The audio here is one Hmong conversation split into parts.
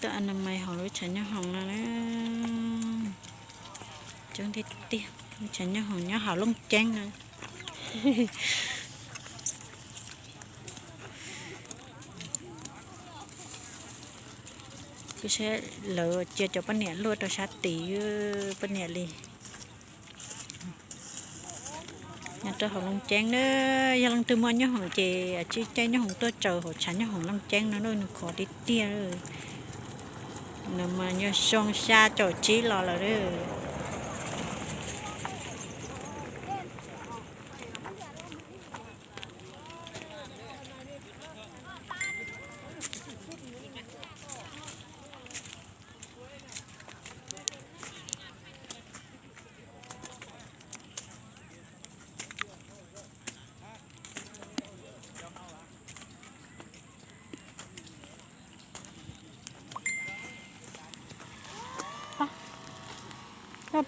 Tuaj a na mais hauv lub tshav nyob hoom no na. Coob tiag tiag, lub tshav nyob hoom nyob hauv Looj Ceeb no. Kuv saib lawv cia cov poj niam luaj rau sab tid, poj niam li. Nyob rau hauv Looj Ceeb na, yog leej twg muaj nyob hoom ces tsib caij nyob hoom tuaj tsaws hauv tshav nyob hoom Looj Ceeb no, nws khov tiag tiag. Nws mas nyuag xyoo xya caum tsib los lawm.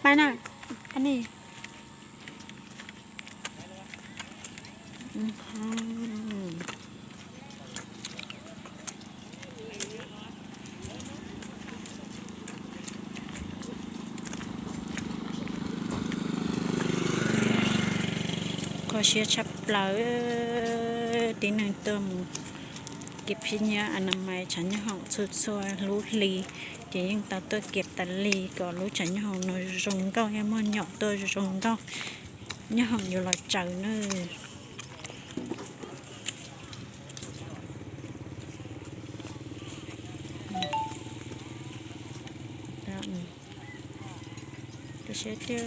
Pab na, pab ni. Kho siab tshaj plaws, tib neeg tuaj mus kev phij nyiab a na mais tshav nyob hoom txhua txhua lub hli, ces yeej tau tuaj kev tas li kom lub tshav nyob hoom no zoo nkauj, yeej muaj nyom tuaj zoo nkauj, nyob hoom yuav los tsaws na. Saib tiag,